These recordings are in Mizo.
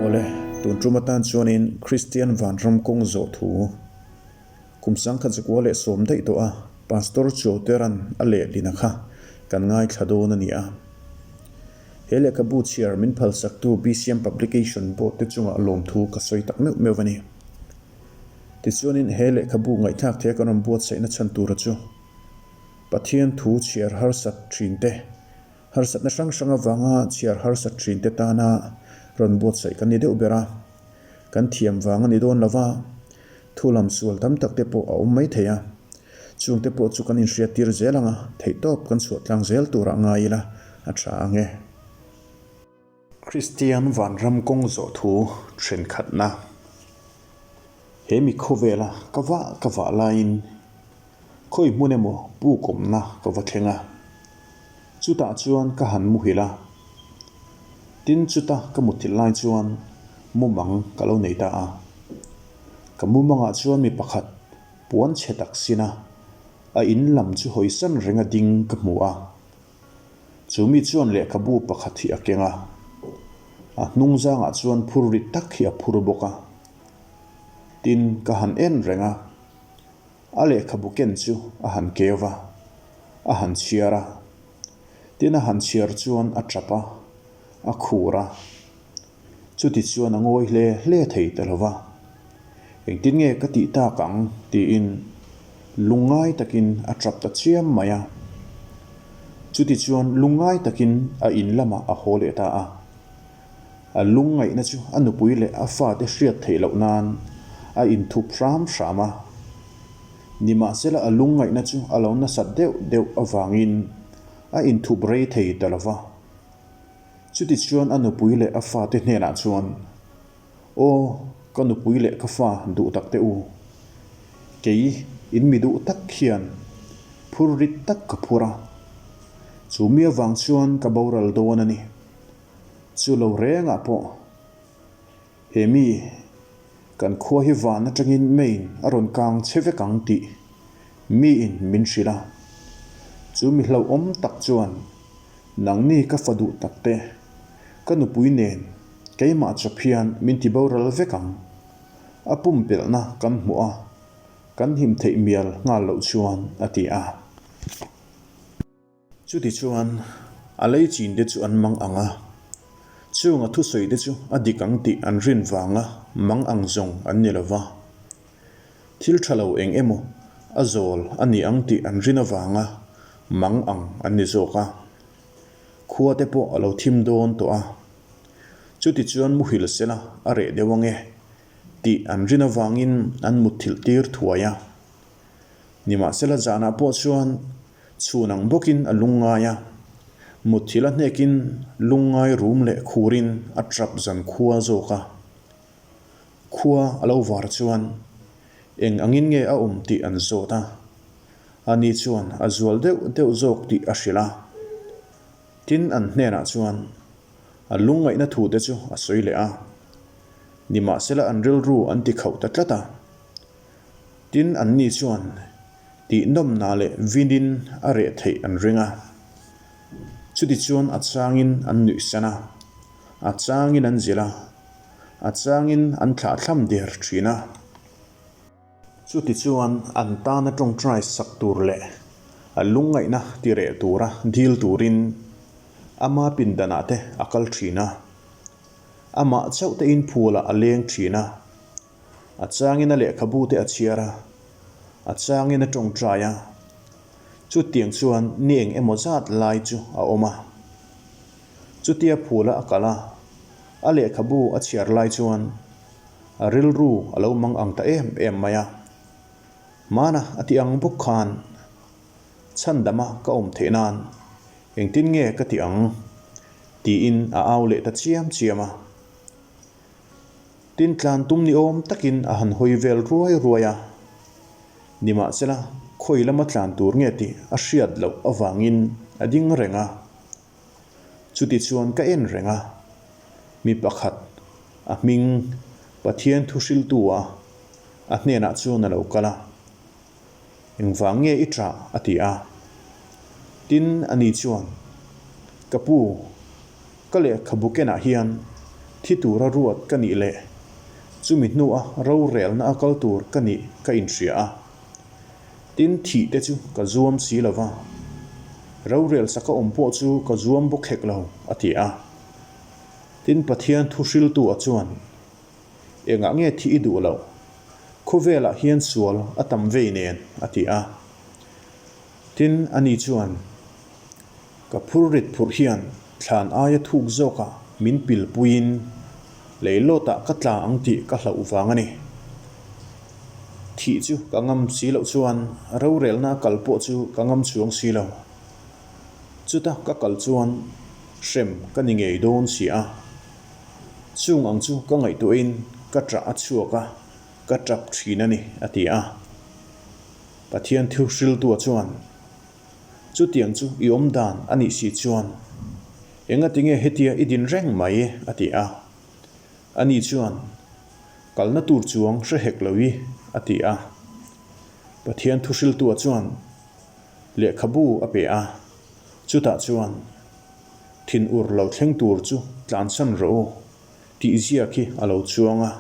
Awle, tun tum atan chuanin Kristian vanram kawng zawh thu kum 1910 daih tawh a Pastor Chuautera'n a lehlin a kha kan ngaithla dawn a ni a. He lehkhabu chhiar min phalsaktu BCM Publication Board te chungah lawmthu ka sawi tak meuh meuh a ni. Tichuanin he lehkhabu ngaihthlak theia kan rawn buatsaihna chhan tura chu Pathian thu chhiar harsat thin te, harsatna hrang hrang avanga chhiar harsat thin te tana rawn buatsaih kan ni deuh ber a, kan thiam vang a ni dawn lo va, thu lam sual tam tak te pawh a awm mai thei a, chung te pawh chu kan inhriattir zel ang a, theihtawp kan chhuah tlang zel turah ngai ila a tha ang e. Kristian vanram kawng zawh thu thenkhatna He mi khawvela ka vah ka vah laiin khawi hmun emaw puk awmna ka va thleng a, chutah chuan ka han muhil a. Tin chuta ka muthilh lai chuan mumang ka lo nei ta a. Ka mumangah chuan mi pakhat puan chhe tak sin a, a in lam chu hawisan renga ding ka hmu a. Chu mi chuan lehkhabu pakhat hi a keng a, a hnung zangah chuan phur rit tak hi a phur bawk a. Tin, ka han en reng a, a lehkhabu ken chu a han keu va, a han chhiar a. Tin, a han chhiar chuan a tap a, a khur a. Chuti chuan a ngawi hle hle thei ta lo va. Engtin nge ka tih tak ang? tiin lungngai takin a tap ta chiam mai a. Chuti chuan lungngai takin a in lamah a haw leh ta a. A lungngaihna chu a nupui leh a fate hriat theih loh nan a inthup hram hram a. Nimahsela a lungngaihna chu a lo nasat deuh deuh avangin a inthup rei thei ta lo va. Chutichuan a nupui leh a fate hnenah chuan, Aw, ka nupui leh ka fa duh tak te u, kei in mi duh tak hian phur rit tak ka phur a, chu mi avang chuan ka boral dawn a ni. Chu lo rengah pawh he mi kan khua hi van atangin meiin a rawn kang che vek ang tih miin min hrilh a. Chu mi hlauhawm tak chuan Nangni ka fa duh tak te, ka nupui nen keimah chawp hian min ti boral vek ang. A pumpelhna kan hmuh a, kan him theih mial nghal loh chuan a ti a. Chutichuan, a lei chin te chu an mang ang a, chung a thusawi te chu a dik ang tih an rin vanga mang ang zawng an ni lo va. Thil tha lo eng emaw a zawl a ni ang tih an rin avanga mang ang an ni zawk a. Khua te pawh a lo thim dawn tawh a. Chutichuan muhil sela a reh deuh ange tih an rin avangin an mutthilh tir thuai a. Nimahsela zanah pawh chuan chhun ang bawkin a lungngai a, mutthilh a hnekin lungngai rum leh khurin a tap zan khua zawk a. Khua a lo var chuan eng angin nge a awm tih an zawt a, ani chuan a zual deuh deuh zawk tih a hrilh a. Tin, an hnenah chuan a lungngaihna thu te chu a sawi leh a, nimahsela an rilru an ti khauh ta tlat a. Tin, anni chuan tihnawmna leh vinin a reh theih an ring a. Chutichuan a changin an nuihsan a, a changin an zilh a. A changin an thlahthlam der thin a. Chutichuan an tana tawngtai sak tur leh a lungngaihna tireh tura dil turin ama pindanah te a kal thin a. Amah chauh te in phulah a leng thin a. A changin a lehkhabu te a chhiar a, a changin a tawngtai a. Chutiang chuan ni eng emaw zat lai chu a awm a. Chutia phula a kal a, a lehkhabu a chhiar lai chuan a rilru a lo mang ang ta em em mai a. Hmana a ti ang bawk khan chhandama ka awm theih nan engtin nge ka ti ang? tiin a au leh ta chiam chiam a. Tin tlan tum ni awm takin a han hawi vel ruai ruai a. Nimahsela khawi lama tlan tur nge tih a hriat loh avangin a ding reng a. Chutichuan ka en reng a, mi pakhat, a hming Pathian thu hriltu a, a hnenah chuan a lo kal a. Engvang nge i ṭah? a ti a. Tin, ani chuan, Ka pu, ka lehkhabu kenah hian Thi tura ruat ka nih leh chumi hnua rorelna a kal tur ka nih ka inhria a. Tin, thih te chu ka zuam si lo va, rorel saka awm pawh chu ka zuam bawk hek lo, a ti a. Tin, Pathian thuhriltu-a chuan, Engah nge thih i duh loh? Khawvelah hian sual a tam vei nen, a ti a. Tin, ani chuan, Ka phur rit phurh hian thlan aia thuk zawkah min pilpuiin leilawtah ka tla ang tih ka hlauh vang a ni. Thih chu ka ngam si loh chuan rorelna a kal pawh chu ka ngam chuang si lo. Chuta ka kal chuan hrem ka ni ngei dawn si a. Chung ang chu ka ngaihtuahin ka ṭah a chhuak a, ka ṭap ṭhin a ni, a ti a. Pathian thil hriltua chuan, Chutiang chu i awm dan a nih si chuan, engatinge hetia i din reng mai? a ti a. Ani chuan, Kalna tur chuang hre hek lo i, a ti a. Pathian thuhriltua chuan lehkhabu a pe a, chutah chuan, Thinur lo thleng tur chu tlansan rawh u, tih ziak hi a lo chuang a.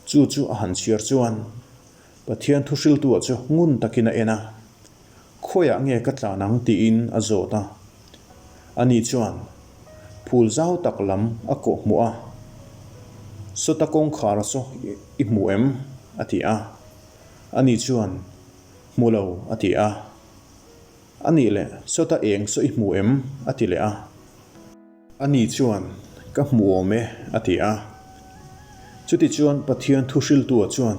Chu chu a han chhiar chuan, Pathian thuhriltua chu ngun takin a en a, Khawiah nge ka tlan ang tiin a zawt a. Ani chuan phul zau tak lam a kawh hmuh a, Sawta kawngkhar saw i hmu em? a ti a. Ani chuan, Hmu lo, a ti a. Anih leh, Sawta eng saw i hmu em? a ti leh a. Ani chuan, Ka hmu awm e, a ti a. Chutichuan Pathian thuhriltua chuan,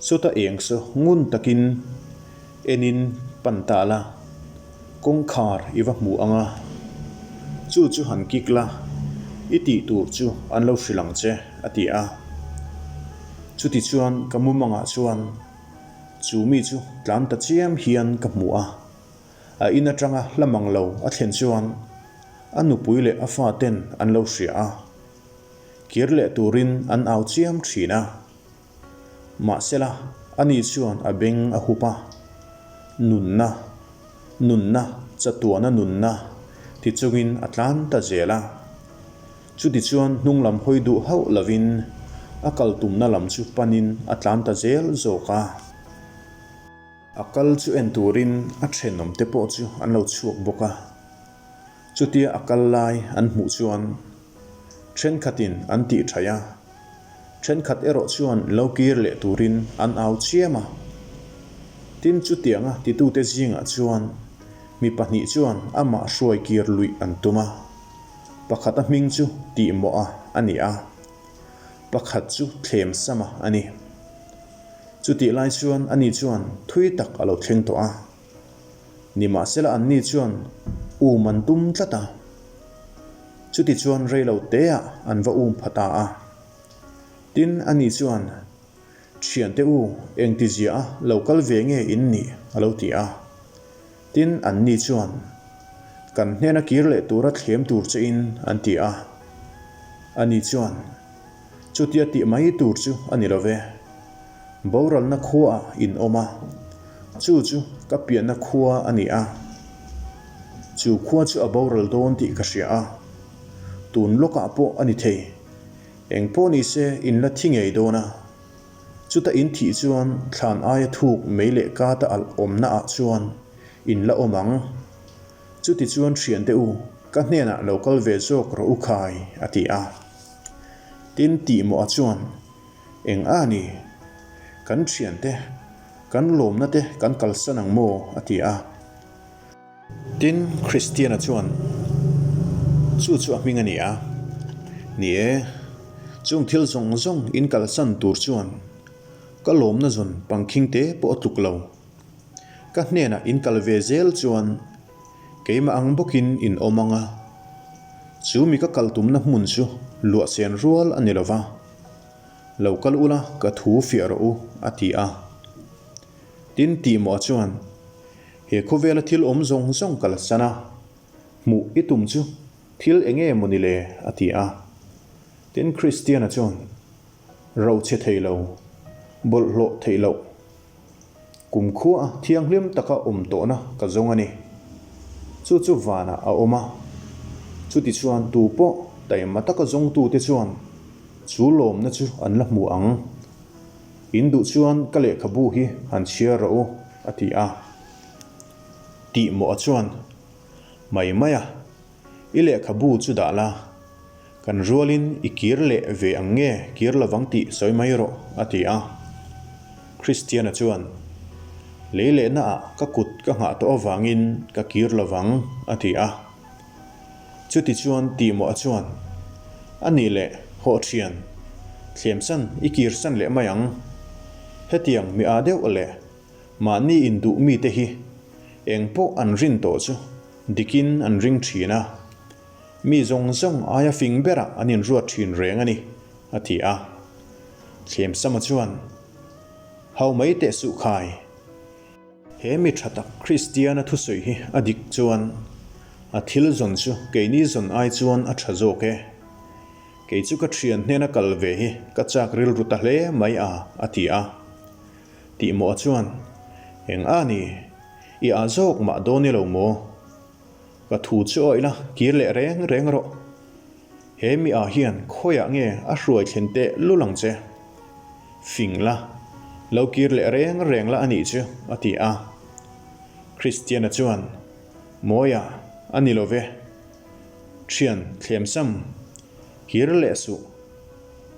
Sawta eng saw ngun takin enin pan ta la, kawngkhar i va hmu ang a, chu chu han kik la, i tih tur chu an lo hrilh ang che, a ti a. Chutichuan ka mumangah chuan chu mi chu tlan ta chiam hian ka hmu a. A in atanga hla mang lo a thlen chuan a nupui leh a faten an lo hria a, kir leh turin an au chiam thin a. Mahsela, ani chuan a beng a hup a, Nunna, nunna, chatuana nunna ti chungin a tlan ta zel a. Chutichuan hnunglam hawi duh hauh lovin a kal tumna lam chu panin a tlan ta zel zawk a. A kal chu en turin a thenawm te pawh chu an lo chhuak bawk a. Chutia a kal lai an hmuh chuan thenkhatin an tih thaih a, thenkhat erawh chuan lo kir leh turin an au chiam a. Tin, chutianga titute zingah chuan mi pahnih chuan amah hruai kir luih an tum a, pakhat a hming chu tihmawha a ni a, pakhat chu thlemsama a ni. Chutih lai chuan ani chuan thui tak a lo thleng tawh a. Nimahsela anni chuan um an tum tlat a. Chutichuan rei lo teah an va um pha ta a. Tin, ani chuan, Thiante u, engtizia a lo kal ve nge in nih? a lo ti a. Tin, anni chuan, Kan hnena kir leh tura thlem tur che in, an ti a. Ani chuan, Chutia tih mai tur chu a ni lo ve. Boralna khuaah in awm a, chu chu ka pianna khua a ni a. Chu khua chu a boral dawn tih ka hria a, tun lawkah pawh a ni thei. Eng pawh ni se in la thi ngei dawn a. Chuta in thih chuan thlan aia thuk mei leh kata alh awmnaah chuan in la awm ang. Chutichuan thiante u, ka hnenah lo kal ve zawk rawh u khai, a ti a. Tin, tihmawha chuan, Eng a ni? Kan thiante, kan lawmna te kan kalsan ang maw? a ti a. Tin, Kristiana chuan, Chu chu a hming a ni a. Ni e, chung thil zawng zawng in kalsan tur chuan ka lawmna zawn pangkhing te pawh a tluk lo. Ka hnenah in kal ve zel chuan keimah ang bawkin in awm ang a, chu mi ka kal tumna hmun chu luah sen rual a ni lo va, lo kal ula ka thu fiah rawh u, a ti a. Tin, Tihmawha chuan, He khawvela thil awm zawng zawng kalsan a, hmuh i tum chu thil eng nge maw ni le? a ti a. Tin, Kristiana chuan, Rochhe thei lo, bawlhhlawh theih loh, Kumkhua thianghlim taka awm tawhna ka zawng a ni. Chu chu vanah a awm a. Chutichuan tu pawh taima taka zawngtute chuan chu lawmna chu an la hmu ang. In duh chuan ka lehkhabu hi han chhiar rawh u, a ti a. Tih mawh a chuan mai mai a, I lehkhabu chu dah la, kan rualin i kir leh ve ang nge kir lovang tih sawi mai rawh, a ti a. Kristiana chuan, Lei lehnaah ka kut ka nghah tawh avangin ka kir lovang, a ti a. Chutichuan Tihmawha chuan, A nih leh, hawh thian, thlemsan i kirsan leh mai ang. Hetiang mi â deuh leh mahni induh mite hi eng pawh an rin tawh chu dikin an ring thin a, mi zawng zawng aia fing berah an inruat thin reng a ni, a ti a. Thlemsama chuan, Hau mai teh suh khai. He mi tha tak Kristiana thusawi hi a dik chuan a thil zawn chu keini zawn ai chuan a tha zawk e. Kei chu ka thian hnena kal ve hi ka chak rilru ta hle mai a, a ti a. Tihmawh chuan, Eng a ni, i ah zawk mah dawn i lo maw? Ka thu chu awih la, kir leh reng reng rawh. He mi ah hian khawiah nge a hruai thlen teh lul ang che? Fing la, lo kir leh reng reng la a nih chu, a ti a. Kristiana chuan, Mawia, a ni lo ve. Thian, thlemsam, kir leh suh.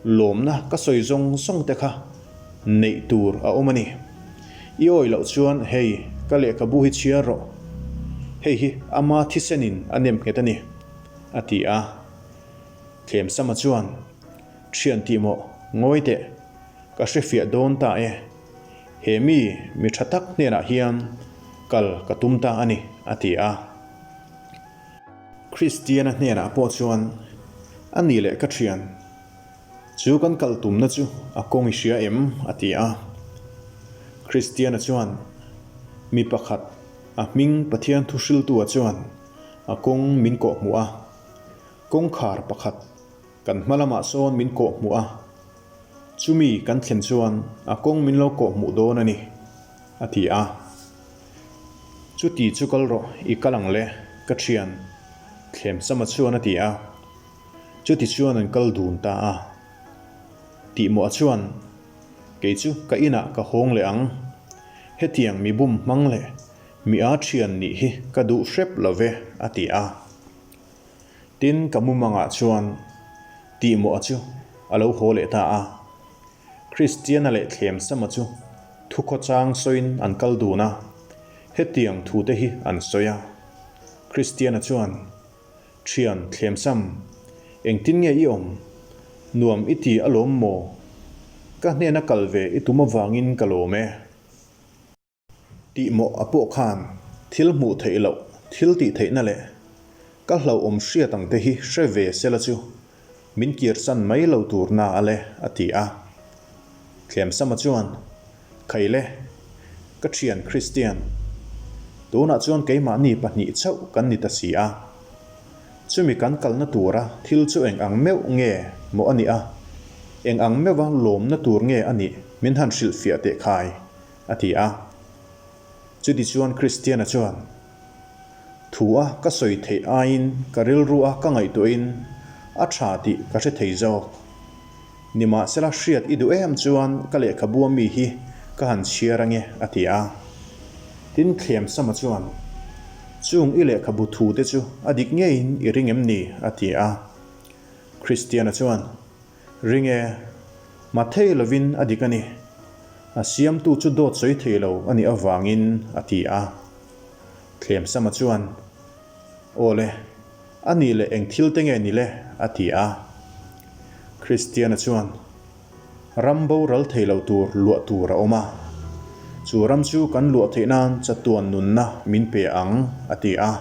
Lawmna ka sawi zawng zawng te kha neih tur a awm a ni. I awi loh chuan hei ka lehkhabu hi chhiar rawh. Hei hi ama thisenin a nem nghet a ni, a ti a. Thlemsama chuan, Thian tih maw, ngawi teh, ka hrefiah dawn ta e. He mi mi tha tak hnenah hian kal ka tum ta a ni, a ti a. Kristiana hnenah pawh chuan, A ni leh ka thian, chu kan kal tumna chu a kawng i hria em? a ti a. Kristiana chuan, Mi pakhat, a hming Pathian thu hriltua chuan a kawng min kawhhmuh a, kawngkhar pakhat kan hma lamah sawn min kawhhmuh a, chumi kan thlen chuan a kawng min lo kawhhmuh dawn a ni, a ti a. Chuti chu kal rawh, i kal ang le, ka thian, Thlemsama chuan a ti a. Chuti chuan an kal dun ta a. Tihmawh chuan, Kei chu ka inah ka hawng leh ang. Hetiang mi bum hmang leh mi aa thian nih hi ka duh hrep lo ve, a ti a. Tin, ka mumangah chuan Tihmawh chu a lo haw leh ta a. Kristiana leh Thlemsama chu thukhawchang sawiin an kal dun a, hetiang thute hi an sawi a. Kristiana chuan, Thian Thlemsam, engtin nge i awm? Nuam i ti alawm maw? Ka hnena kal ve i tum avangin ka lawm e. Tih mawh a pawh khan thil hmuh theih loh, thil tih theihna leh ka hlauhawm hriat ang te hi hre ve sela chu min kirsan mai lo tur na a le, a ti a. Thlemsama chuan, Khaile, ka thian Kristian, tunah chuan keimahni pahnih chauh kan ni ta si a. Chumi kan kalna tura thil chu eng ang meuh nge maw a nih a, eng ang meuha lawmna tur nge a nih min han hrilhfiah teh khai, A ti a. Chutichuan Kristiana chuan, Thu a ka sawi theih aiin ka rilru a ka ngaihtuahin a tha tih ka hre thei zawk. Nimahsela hriat i duh em chuan ka lehkhabu ami hi ka han chhiar ange, a ti a. Tin Thlemsama chuan, Chung i lehkhabu thu te chu a dik ngeiin i ring em ni? a ti a. Kristiana chuan, Ring e, ma thei lovin a dik a ni. A siamtu chu dawt sawi thei lo a nih avangin a ti a. Thlemsama chuan, Aw le, a nih leh eng thil te nge ni le? a ti a. Kristiana chuan, Ram boral thei lo tur luah tur a awm a. Chu ram chu kan luah theih nan chatuan nunna min pe ang, a ti a.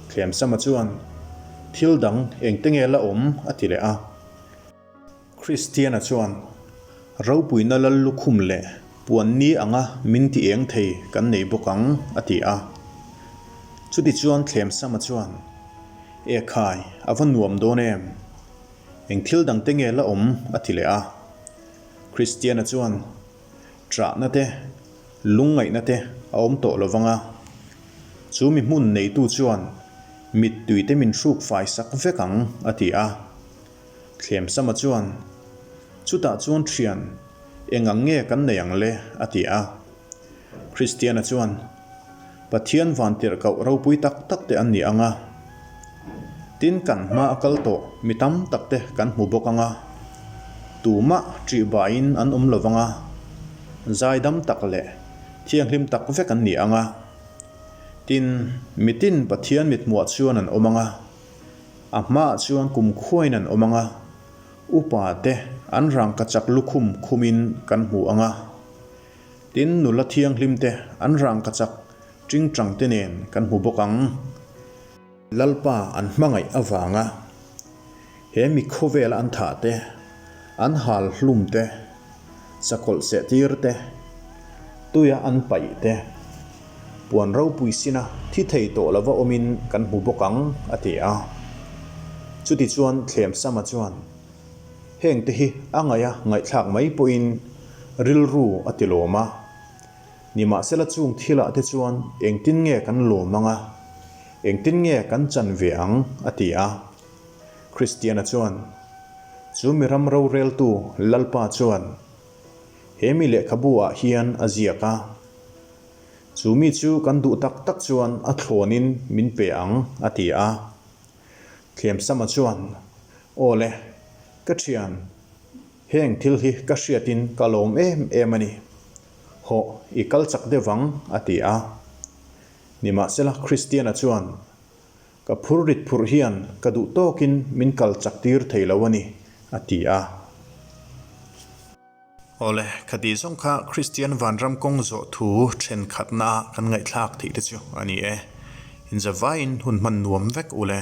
Thlemsama chuan, Thil dang engte nge la awm? a ti leh a. Kristiana chuan, Ropuina lal lukhum leh puan ni anga min ti eng thei kan nei bawk ang, a ti a. Chutichuan Thlemsama chuan, Ekhai, a va nuam dawn em? Eng thil dangte nge la awm? a ti leh a. Kristiana chuan, Ṭahna te, lungngaihna te a awm tawh lo vang a. Chu mi hmun neitu chuan Mittui te min hruk fai sak vek ang, a ti a. Thlemsama chuan, Chutah chuan thian, eng ang nge kan nei ang le? a ti a. Kristiana chuan, Pathian vantirhkoh ropui tak tak te an ni ang a. Tin, kan hma a kal tawh mi tam tak te kan hmu bawk ang a. Tumah ṭihbaiin an awm lo vang a, zaidam tak leh thianghlim tak vek an ni ang a. Tin, mitin Pathian mithmuah chuan an awm ang a, a hmaah chuan kumkhuain an awm ang a, upa te an rangkachak lukhum khumin kan hmu ang a. Tin, nula thianghlim te an rangkachak tingtang te nen kan hmu bawk ang. Lalpa an hmangaih avanga he mi khawvela an thah te, an hal hlum te, sakawlh seh tir te, tuia an paih te, puan ropui sina thi thei tawh lova awmin kan hmu bawk ang, a ti a. Chutichuan Thlemsama chuan. Hengte hi a ngaih a ngaihthlak mai pawhin rilru a ti lawm a. Nimahsela chung thilah te chuan engtin nge kan lawm ang a, engtin nge kan chan ve ang a ti a. Kristiana chuan, Chu mi ram roreltu Lalpa chuan he mi lehkhabu ah hian a ziak a. Chu mi chu kan duh tak tak chuan a thlawnin min pe ang a ti a. Thlemsama chuan, Aw le, ka thian, heng thil hi ka hriatin ka lawm em em a ni. Hawh, i kal chak deuh vang, a ti a. Nimahsela Kristiana chuan, Ka phur rit phurh hian ka duh tawkin min kal chak tir thei lo a ni, a ti a. Awle, khati zawng kha Kristian vanram kawng zawh thu thenkhatna kan ngaihthlak theih te chu a ni e. Inzavaiin hun hman nuam vek ule.